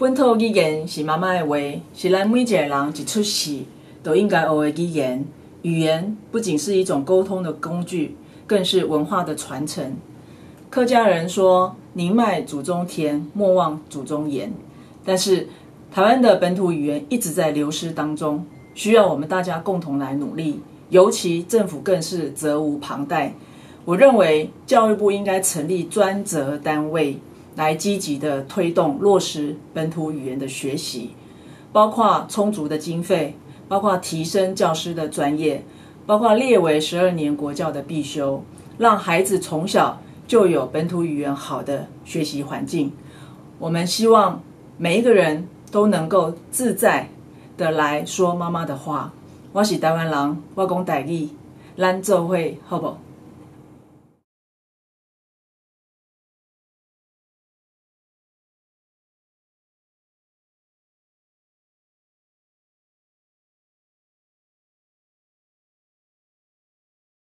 本土語言是媽媽的話，是咱每一个人一出世就應該學的語言。語言不僅是一種溝通的工具，更是文化的傳承。客家人說：“寧賣祖宗田，莫忘祖宗言。”但是台灣的本土語言一直在流失當中，需要我們大家共同來努力。尤其政府更是責無旁貸。我認為教育部應該成立專責單位，來積極的推動落實本土語言的學習，包括充足的經費，包括提升教師的專業，包括列為12年國教的必修，讓孩子從小就有本土語言好的學習環境。我們希望每一個人都能夠自在的來說媽媽的話。我是台灣人，我講台語，咱做伙好無？